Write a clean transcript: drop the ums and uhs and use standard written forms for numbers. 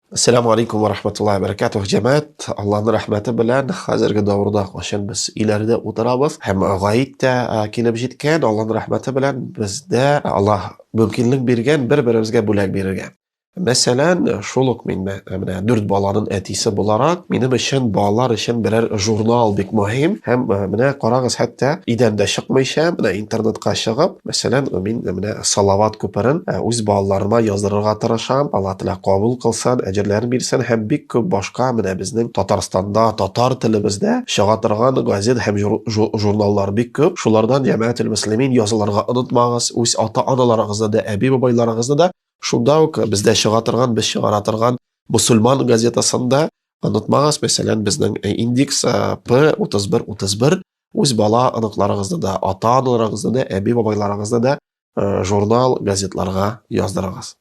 Ассаламу алейкум ва рахматуллахи ва баракатух, җәмәгать. Аллаһның рәхмәте белән хәзерге дәврда кайчан без өйләрдә утырабыз һәм гаит тә килеп җиткән, Аллаһның рәхмәте белән бездә Аллаһ мөмкинлек биргән бер-беребезгә бүләк бирергә. Мәсәлән, шул ук мин менә дүрт баланың әтисе буларак, минем өчен балалар өчен берәр журнал бик мөһим. Һәм менә карагыз, хәтта идәндә чыкмыйча, менә интернетка чыгып, мәсәлән, мин менә Салават күперен үз балаларыма яздырырга тырышам. Алла Тәгалә кабул кылсын, әҗерләрен бирсен һәм бик күп башка менә безнең Татарстанда татар телебездә чыга торган газет һәм журналлар бик күп. Шулардан Җәмәгател мөслимин язылырга онытмагыз. Үз ата-аналарыгызны да, әби-бабайларыгызны да шунда ук бездә чыга торган, без чыгара торган Мусульман газетасында онытмагыз, мәсәлән, безнең индекс P3131 үз бала оныкларыгызны да, ата-аналарыгызны да, әби-бабайларыгызны да журнал, газетларга яздырыгыз.